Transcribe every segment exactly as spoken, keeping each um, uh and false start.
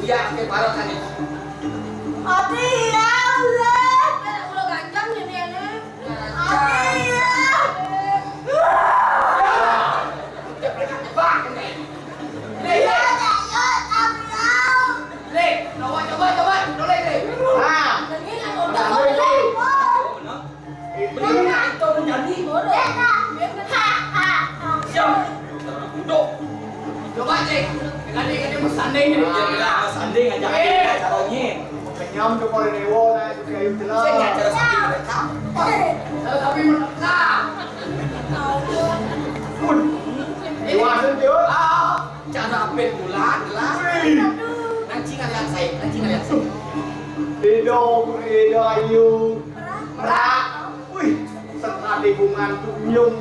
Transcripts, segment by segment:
Ya, ke para tadi. Ati ya Allah. Ada ulo ganjang ini, ini. Ati ya. Nih, ya, nih. Ya Allah. Nih, coba, coba, coba, coba, nih. Ah. Ini kan udah. Bener nggak itu menjadi? Siap. Duduk. Coba, Cek. Tadi kan dia bersanding. Iya, iya, bersanding aja. Eh. Caranya. Kenyam tuh kalau dewa, nah, itu kayu jelas. Saya nggak cara sapi mereka. Cara sapi mereka. Pun. Ini. Dua, tuh. Ah, cara apit bulan, jelas. Wih. Nanti ngeliat saya, nanti ngeliat saya. Ido, Ido Ayu. Merak. Wih, sekali bunga tunjung.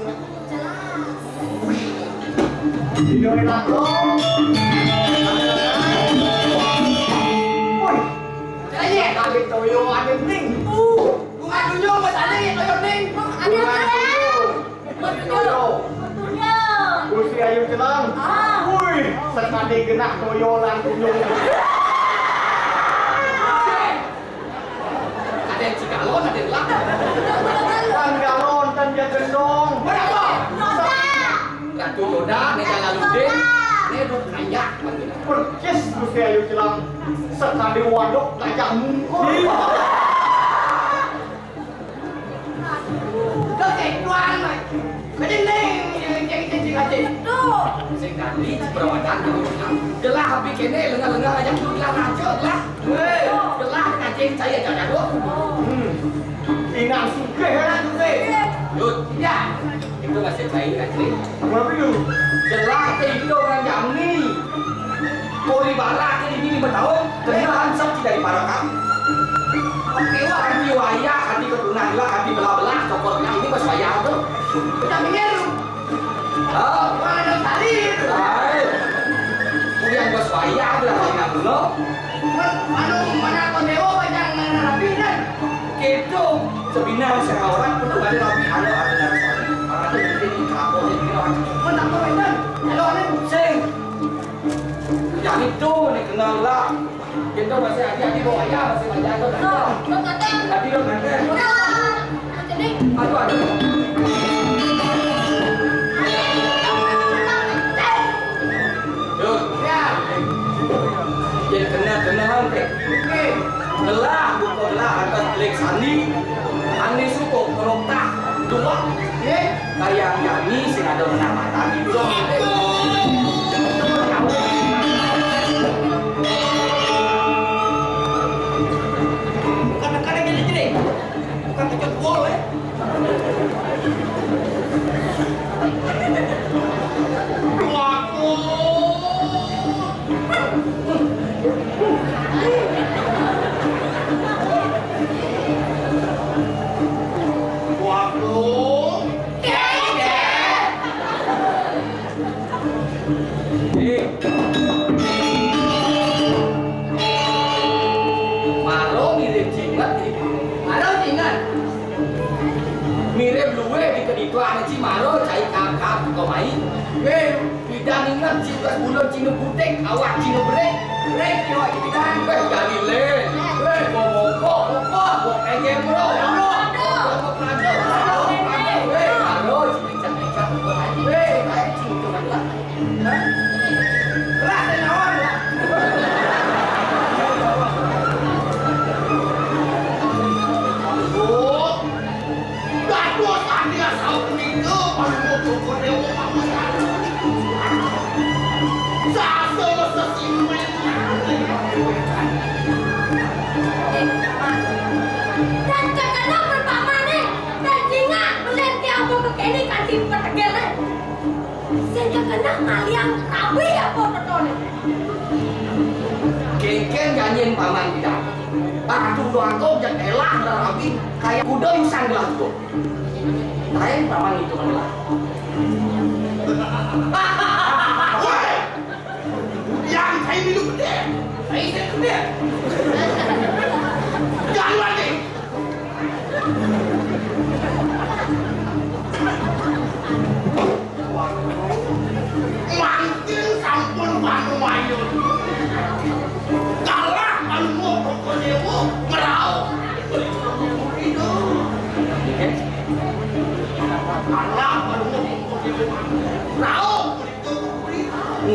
Wih. Ido enak dong. Wih. Sekali toyo ada ning. Bunga tunjung, Mas Ade, toyo ning. Bunga tunjung. Toyo. Gusti Ayu Celang. Ah. Wih, sekali genah toyo lan tunjung. Ada yang cikalon, ada yang lak. Kan galon, kan dia gendong. Berapa? Ratu Yoda, Nega Laludin, Neduk Kayak. Percis Gusti Ayu Celang. Sekali waduk gajah mungkur. Aduh, udah kayak tuan, Mas. Jadi, Neng, ceng, ceng, ceng, ceng, ceng. Sing tadi, perawatan kamu bilang, gelah api kene, lengah-lengah aja, gelah raja, gelah. Hei, gelah kacing saya jaga, Bu. Hmm. Inang sugih, ya, sugih. Yud. Ya. Itu masih cair, kan, Tri? Apa itu? Gelah ke itu orang Jamni. Kori bara ke di sini bertahun, kena ansap tidak diparokan. Oke, wah. Hati wayah, hati ketungan lah, hati belah-belah, cokor lah, ini pas wayah tuh. Udah minggir. Oh, mana tadi? Hai. Kuliah pas wayah, gelah wayah dulu. Anu, mana kondewo, panjang, mana rapi, dan. Gitu. Sebenarnya saya orang pun ada rapi, ada, ada, ada. Orang tuh bikin di kapal, di kapal. Mana, mana, mana? Kalau ada, sing. Yang itu, ini kenal lah. Kita masih ada di bawah ya, masih banyak tuh. Tuh, tuh, tuh. Tadi lo nganter. Tuh, tuh, tuh. Aduh, aduh. Yuk. Ya. Jadi kena, kena, oke. Oke. Lelah, bukan lelah, atas klik sani. Ane suko, kerok tah, dua. Oke. Kayak Yami sing ada menamatan itu. Bukan, bukan yang gini-gini. Bukan kejut gol, ya. Waduh. Waduh. Eh. Maro mirip jinget iki. Maro jinget. Mirip luwe di kedituan iki maro cai kakap kok mai. Weh, pidan inget cintas bulan Cina putih, awak Cina berik. Berik yo iki pidan. Weh, Galile. Weh, Momoko. Momoko. Wong Enjem, bro. Bro. Bro. Bro. Weh, maro. Hah? Lah, saya nawar, lah. Oh, dados adi asal punika, paling mau coba dewa pameran. Sasa sesimen. Dan kakana berpamane, dan jinga melihat ke apa ke kene kanthi petegele. Sing kakana ngaliang rabi apa tetone? Kengken janjin paman kita. Batu doang kau jak elah rabi kayak kuda usang gelah tuh. Lain paman itu kan lah. Woi, yang kayak minum gede, kayak gede. Jangan lagi. Mangkin sampun panuwayun.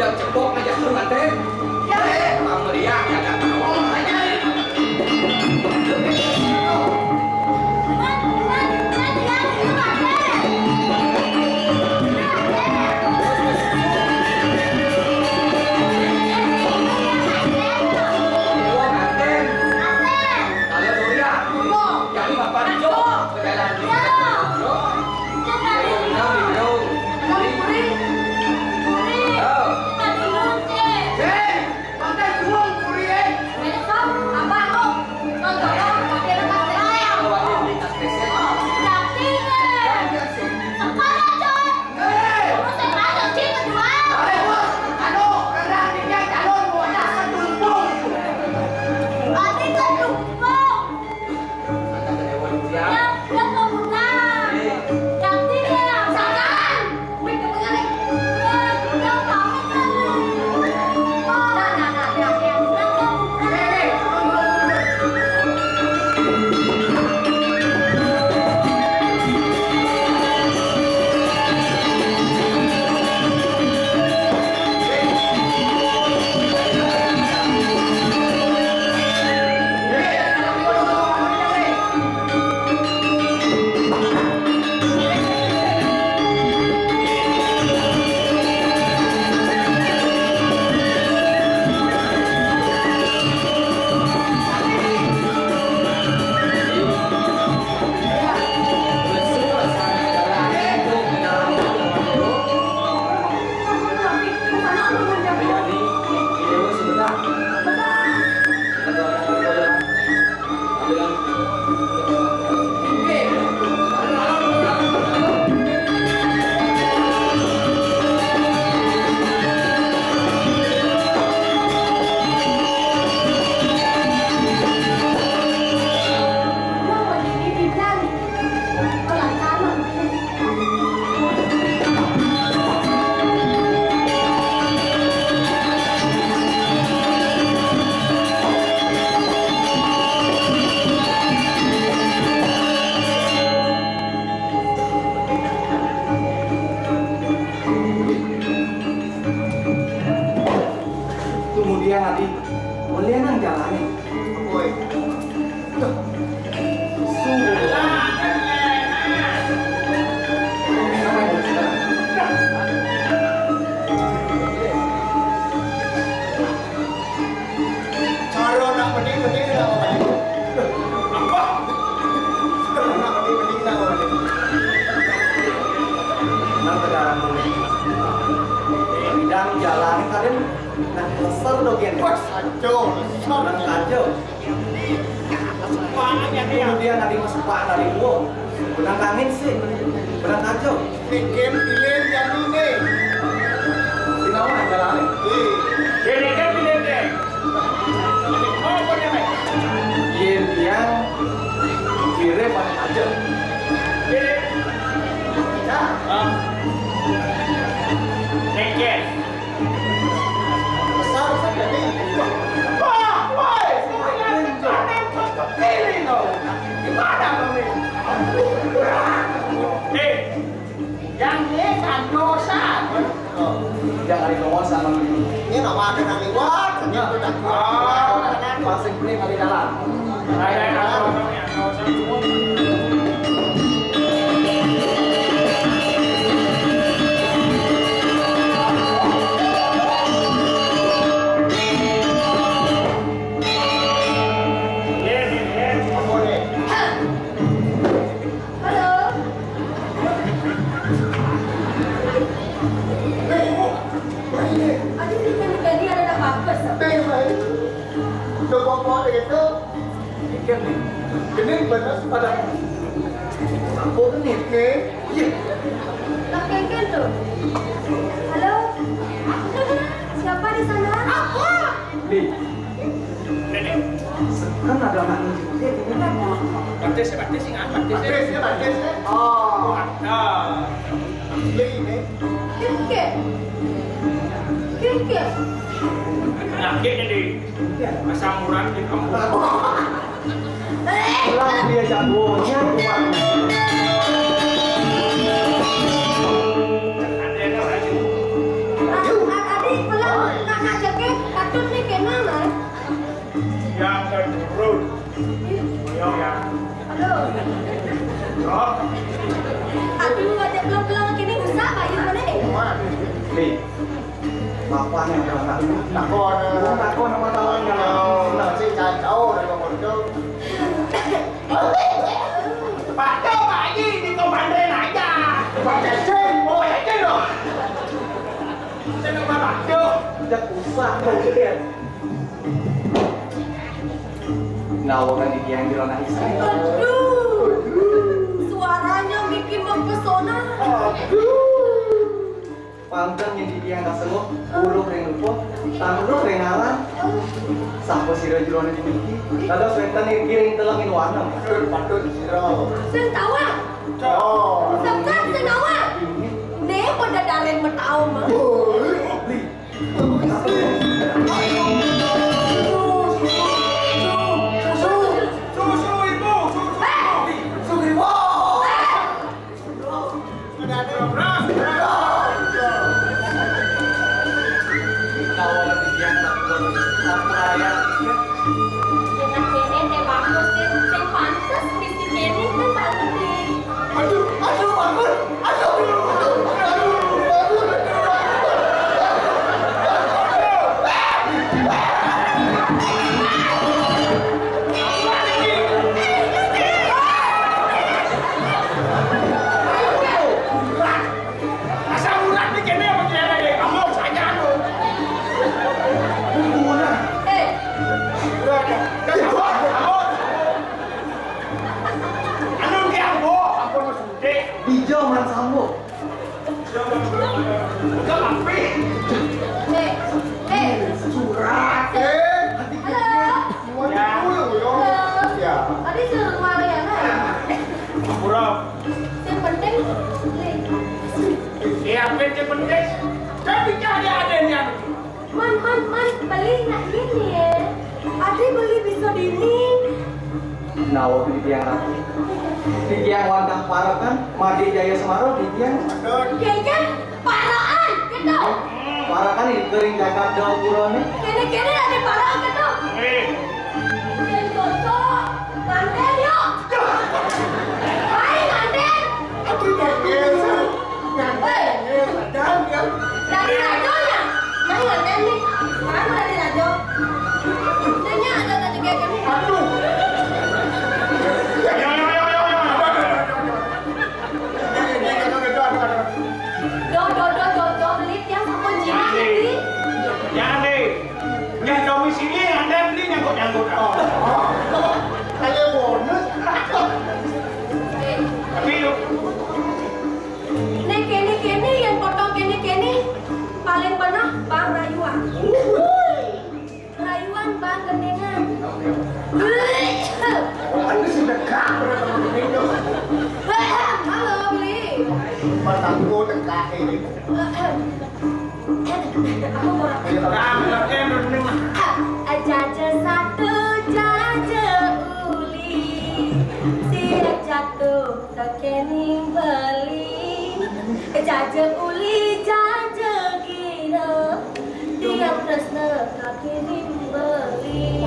Yang cebok aja lu, Manten. Eh, pameriah ya, nggak tahu aja. Kalau Surya, jadi bapak Jo, jalan Jo. Kemudian tadi, melihat nang jalannya. Woi. Cara nak mending-mending nak apa ni? Apa? Cara nak mending-mending nak apa ni? Nang tegarang mending. Bidang jalan kadin nak besar dogen. Wah, sanco. Orang kajo. Kemudian ada masuk pak dari gua. Benang angin sih. Benang kajo. Bikin pilih yang ini. Di nama jalan. Iya. Bikin pilih deh. Mau apa dia, Mek? Yen yang kire paling kajo. Kire. Ya. Ah. Bikin. Besar sekali. Wah, woi, ini loh. Gimana kami? Eh, yang ini kan dosa. Jangan dosa, Bang. Ini nama ada yang liwat, gitu dah. Ah, masih beli kali jalan. Apa gitu? Ikan nih. Ini benar pada. Ampun nih. Nih. Iya. Lah, Kengken tuh. Halo? Siapa di sana? Aku. Nih. Ini. Kan ada anak ini. Batis ya, batis, ingat batis ya. Batis ya, batis ya. Oh. Ada. Iya, ini. Kengken. Kengken. Penyakit ini. Asam urat di kampung. Pulang dia jagonya, Tuan. Adik, pulang, nak, nak jaket, patut nih kena, Mas. Yang turun. Yang, yang. Aduh. Aduh, aja belum-belum gini usah, Pak, ya, boleh? Nih. Bapak nih, anak. Takon. Takon sama tawannya. Nah, si cacau, ada konco. Pak Haji, di komandan aja. Pak Cecil, oh, Cecil dong. Saya nggak pernah. Aduh. Sejak usah, Pak Cecil. Nah, orang di tiang di ranah istri. Aduh. Suaranya bikin mempesona. Aduh. Pantun yang di tiang kasenguk, uruk ring lupa, tanguruk ring aran. Sapa sira jroning puniki? Dados wénten irgi ring telenging wanem. Patut, patut sira. Sing tawang. Oh. Sekan sing tawang. Né pada daren metaum. Oh. Susu, susu, ibu, susu, susu. Susu. Ada, ada beras, beras. Kawan yang tak buat apa ya? Kita kene teh bagus deh, sing pantes mesti kene kan bagus deh. Aduh, aduh, bagus. Aduh, aduh, aduh, aduh, aduh. Asam urat di kene apa kene deh? Kamu saja anu. Hubungan. Eh. Udah, udah. Udah, kamu, kamu. Anu ki ambo, ampun Mas Ude. Ijo man sambo. Enggak mampir. Eh, eh. Surat. Eh. Halo. Ya. Halo. Ya. Tadi suruh kemarin ya, kan? Pura. Yang penting, beli. Iya, apa yang penting? Saya pikir ada-ada nian. Man, man, man, beli nak gini ya. Ade beli bisa dini. Nawa di tiang rapi. Di tiang wantah parekan, Made Jaya Semara di tiang. Kengken, parekan, gitu. Parekan di kering jagat daun purane. Kene-kene ade parekan, gitu. Eh. Sing cocok, nganten yuk. Ayo nganten. Aku nggak biasa. Nganten, ya, sadar, ya. Dari rajonya. Yang nganten nih. Sekarang udah di rajo. Tanya ada tadi kayak gini. Aduh. Ya, ya, ya, ya, ya. Aduh, aduh, aduh, aduh, aduh. Do, do, do, do, do, beli tiang sapu jinak, Jadi. Jadi. Nyah domisili ada beli nyangkut-nyangkut. Oh. Kayak bonus. Tapi yuk. Nek kene-kene yang potong kene-kene paling pernah Bang Rayuan. Rayuan Bang Gendengan. Anu sudah kabar sama Gendengan. Halo, beli. Mataku tengkak ini. Aku kurang. Jaja satu, jaja uli, siap jatuh kakek nimbali. Jaja uli, jaja gira, tiang tresna kakek nimbali.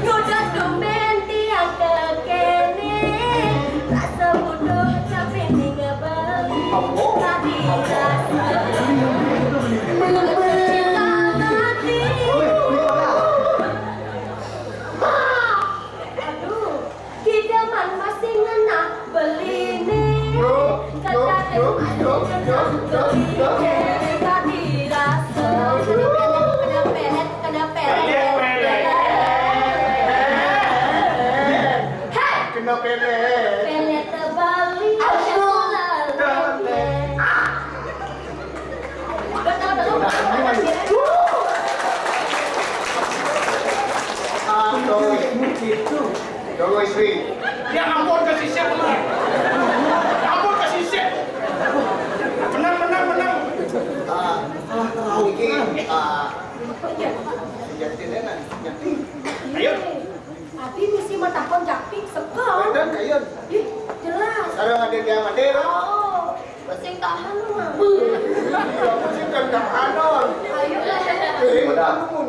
Nyuda tumben tiang kekene, rasa butuh capin ning bali. Tadi rasa cinta mati. Aduh, kita man masih ngenah beli nih. Kita masih ngenah beli nih. Tadi rasa kena pelet, kena pelet, kena pelet. Ayo. Abi misi matakon Japik sekel. Bener, ayo. Ih, jelas. Sareng ada dia mah deh. Oh, pusing tahan lu mah. Iya, pusing kan tahanon. Ayo. Jadi, kamu mau